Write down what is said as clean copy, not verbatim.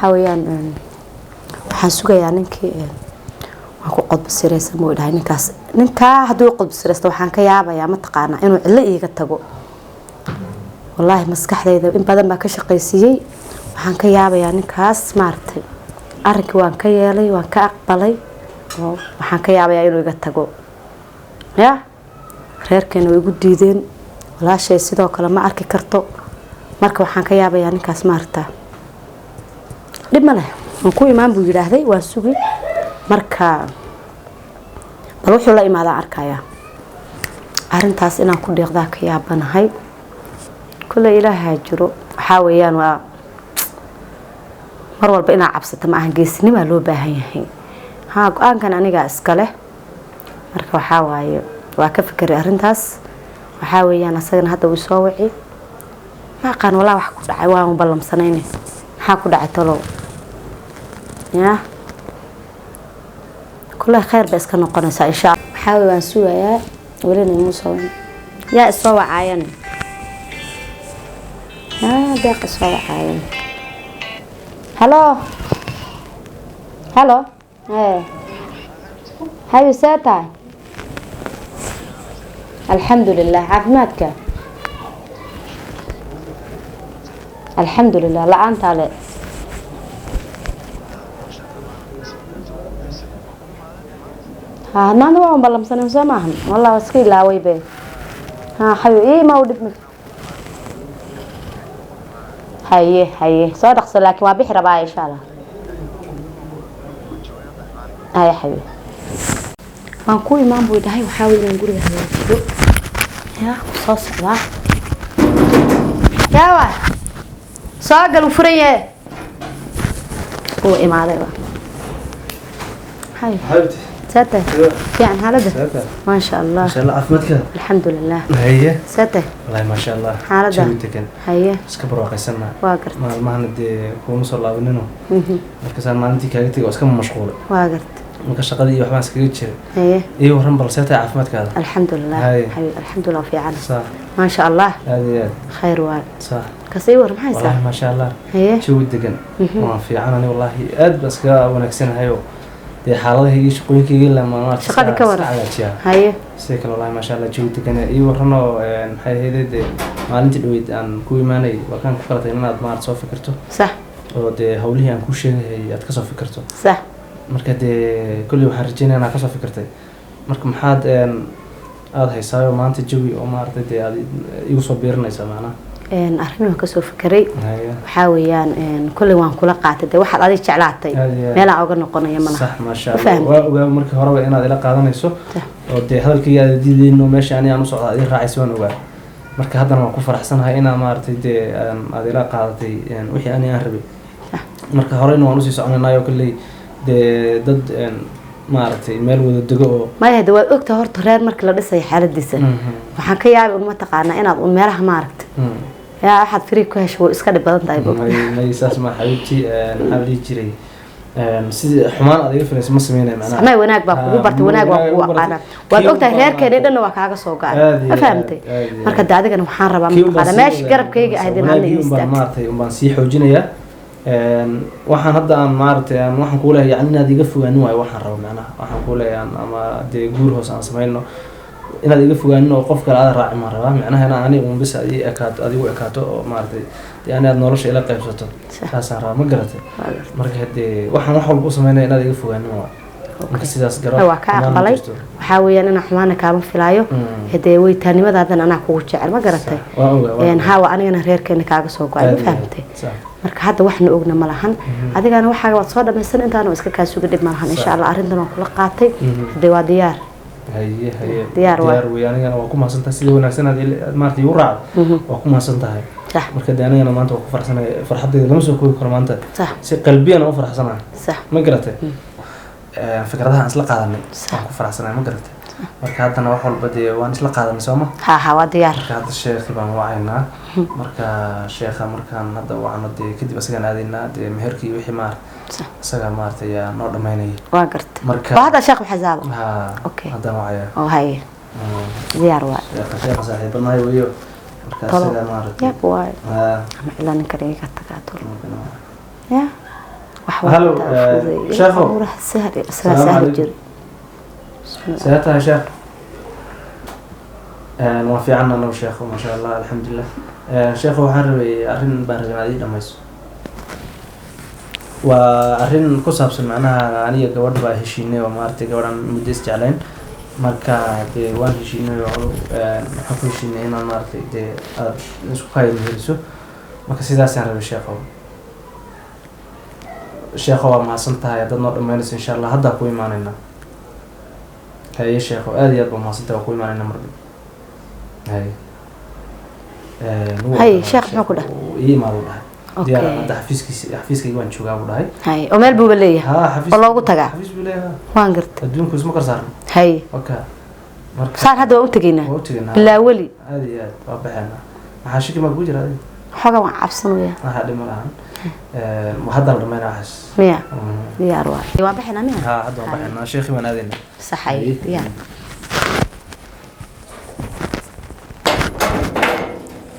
Waxaa weeyaan, waxaan sugayaa ninkii, waan ku qodbasiraysan buu dhahay ninkaas. Ninkaa hadduu qodbasiraysto, waxaan ka yaabayaa, mataqaanaa, inuu cidlo iiga tago. Wallaahi maskaxdayda in badan baa ka shaqaysiiyey. Waxaan ka yaabayaa ninkaas, maaragtay, arrinkii waan ka yeelay, waan ka aqbalay, oo waxaan ka yaabayaa inuu iga tago. Ya reerkeena way igu diideen, walaashay sidoo kale ma arki karto. Marka waxaan ka yaabayaa ninkaas, maaragta, dhib ma leh, waan ku imaan buu yidhaahday, waan sugi. Marka bal wuxuu la imaadaa arkayaa. Arrintaas inaan ku dhiiqdaa ka yaabanahay. Kulley Ilaahaa jiro. Waxaa weeyaan, waa mar walba inaad cabsato ma ahan, geesinimaa loo baahan yahay. Haa, go-aankan anigaa iska leh. Marka waxaa waaye, waa ka fikiray arrintaas. Waxaa weeyaan, asagana hadda wuu soo wici, ma aqaan walaa wax ku dhacay. Waan ballamsanayne, maxaa ku dhacay talow? Ya kulley khayr bay iska noqonaysaa, insha Allah. Waxaa weeye, waan sugayaa, welina imuu soo wicin. Yaa isoo wacaayan? Yaa deeq isoo wacaayan? Halo, halo. Ee hayo, see tahay? Alxamdulilah, caafimaadka alxamdulilah. La-aantaa le. Ha, maanta waan ballamsanay, soo maahan? Wallah waa iska ilaaway be. Ha xayo, ii ma u dhib. Haye haye, soo dhaqso, laakiin waa bixi rabaa, insha Allah. Haye xayo, waan ku imaan buu dhahay. Waxaa wey inaan guriga hagaajiyo. Ya soo socdaa, yaawa soo gal, uu furan yahe. Wuu imaaday ba. Haye. حبيبتي. Saate fiican xaaladda? ساتر. Maasha Allah. ما شاء الله، عافمدك. Alxamdulilah. هي. Saate. والله ما شاء الله. Xaaladda? Jawi degan. Haye. Iska barwaaqaysana. Waa garta. Maalmahana dee kuuma soo laabanino. Markaasaan maalintii kaaga tegay waa iska mashquulay. Waa garta. Marka shaqadii iyo waxbaan iskaga jiray. Haye. Iyo waran bal, see tahay caafimaadkaada? Alxamdulilah. Haye. Haye, alxamdulilah, fiican. Sax. Maasha Allah. Aad iyo aad. Khayr waay. Sax. Kasii war, maxay والله saa? ما شاء الله. Haye. Jawi degan, waan fiican ani wallaahi, aad baan iskaga wanaagsanahayo. Dee xaaladahayga iyo shaqooyinkayga ilaa maaragtay Shaqadii ka waran? iska hagaajiyaa. Haye. Sidoo kale wallahi maasha Allah, jawi degan. Ii waran oo, maxay ahayd, dee maalintii dhaweyd aan ku imaanay waa kaan ku kala tagay inaad maarata soo fikirto Sax. oo dee hawlihii aan kuu sheegayay aad kasoo fikirto. Sax. Marka dee kolley waxaan rajeynaya inaad kasoo fikirtay. Marka maxaad, aada haysaayo maanta jawi oo maaragtay dee aad igu soo biirinaysaa macnaha? Arrimi waan kasoo fikiray. Haya. Waxaa weeyaan, kolley waan kula qaatay. Dee waxaad adiga jeclaatay Aad iyo aad. meelaan oga noqonaya malaha. Sax, maasha Ma Allah. fahamtay? Waa ogaa markii horeba inaad ila qaadanayso Sax. oo dee hadalkayga aad diidayno, meesha ani aan u socda aad ii raacayso, waan ogaa. Marka haddana waan ku faraxsanahay inaa maaragtay dee aad ila qaadatay, wixii ani aan rabay. Sax. Marka horeyna waan usii soconaynayo, kolley dee dad, maaragtay, meel wada dego oo Maya, hade waad ogtahay horta reer markii la dhisayo xaaladiisa. Waxaan ka yaabi un, mataqaanaa, inaad un meelaha, maaragta, yaa waxaad free ku hesho way iska dhib badan tahay bog. May, saas ma xabiibti, maxaa la dhihi jiray, sidii xumaan aad iga filayso ma sameynaya macnaha. May, wanaag baa kugu bartay, wanaag waa wanaag kugu igu bartay. aqaanaa. Waad Kii ogtahay unbaan reerkeena maaragtay. dhanna waa kaaga soo go-ay. Aad iyo Ma fahamtay? aad, aad iyo Marka aad. de adigana waxaan rabaa, Kii unbaan mataqaanaa, sii meesha wadaa, garabkayga ahayd in adna wanaagii ii unbaan istaagto. Maaragtay, unbaan sii xoojinayaa. Waxaan hadda aan maaragtay aan waxaan kuu leeyahay, yani inaad iga fogaanin waayo waxaan rabo macnaha. Waxaan kuu leeyahay ama dee guur hoose aan samayno, inaad iga fogaanin oo qof kale aada raaci maan rabaa macnaha, inaan aniga un bis aad ii ekaato, adigu ekaato oo maaragtay dee ani aad nolosha ila qaybsato. Sax. Saasaan rabaa, ma garatay? Waa gartay. Marka dee waxaan wax walba u sameynaya inaad iga fogaanin waayo. Marka sidaas garo. Waa ka xumaan ma aqbalay. jirto. Waxaa weeyaan, inaan xumaana kaama filaayo. Hadee weytaanimadaadan anaa kugu jecel, ma garatay? Waa ogaa, waa ogaa. Haa, waa anigana reerkeena kaaga soo go-ay, ma Aad iyo aad. fahamtay? Sax. Marka hadda waxna ogna ma lahan, adigana waxaaga waad soo dhamaysan, intaana iska kaa suga, dhib ma lahan, insha Allah. Arrintan waan kula qaatay. Hadee waa diyaar. Haye haye. Diyaar waay. Diyaar wey. Anigana waa ku mahadsan tahay sida wanaagsan aad maaragtay igu raacdo, waa ku mahadsan tahay. Sax. Marka dee anigana maanta waa ku faraxsanahay, farxaddayda lama soo koobi karo maanta. Sax. Si qalbiyan u faraxsanahay. Sax. Ma garatay? Fikradaha aan isla qaadanay Sax. waan ku faraxsanahay, ma garatay? Marka haddana wax walba dee waan isla qaadanay, sooma? Ha ha, waa diyaar. Marka hadda sheekhi baan wacaynaa. Marka sheekha markaan hadda wacno, dee kadib asagaan aadaynaa, dee meherkii wixii maarata Sax. isagaa maaragtay yaa noo dhamaynaya. Waa gartay. Marka waa hadda sheekh maxasaaba? Ha. Okay. Haddaan wacayaa. Oo haye, diyaar waay. Sheekha, sheekha saaxiibanahay weyo. Marka Tolo. isagaa maaragtay Yab waay. Ha. Ama ilaa ninkan iga tagaa, tolo. Ya. Wax Hello, walba fududeeyo. sheekhow. Abuuraha sahli isagaa Salaamu sahli calaykum. jiray. Bismillah. See tahay, sheekh? Waan fiican anagu, sheekho, maasha Allah, alxamdulilah. Sheekho, waxaan rabay arrin baan rabay inaad ii dhamayso. Waa arrin ku saabsan macnaha aniga gabadh baa heshiinay oo maaragtay gabadhan muddo isjeclayn. Marka dee waan heshiinay oo waxaan ku heshiinay inaan maaragtay dee aad isku kayma heliso. Marka sidaasaan rabay, sheekho. Sheekho, waa mahadsan tahay haddaad noo dhamaynayso. Insha Allah haddaa ku imaanaynaa. Haye sheekho, aad iyo aad baa mahadsan tahay, waa ku imaanaynaa mardhow. Haye. Wuu Haye, ogolaaday. Sheekh muxuu ku dhahay? Uu ii imaado dhahay. Diyaar Okay. hadda xafiiskiisa, xafiiskayga waan joogaa buu dhahay. Haye, oo meel buuba leeyahay? Ha, xafiis. Oo loogu tagaa? Xafiis buu leeyahay. Waan gartay. Adduunku isma kor saarno. Haye. Waka marka Saan hadda waan u tegaynaa? Waa u tegaynaa. Bilaa weli. Aad iyo aad waa baxeynaa. Maxaa shaki maa kugu jira adiga? Xoogaa waan cabsanaya. Waxaa dhima lahan. Hadda la dhamaynaa waxaas. Miya? Diyaar waay, waan baxaynaa miya? Ha, hadda waan baxaynaa, sheekhi waan aadaynaa. Saxay, diyaar.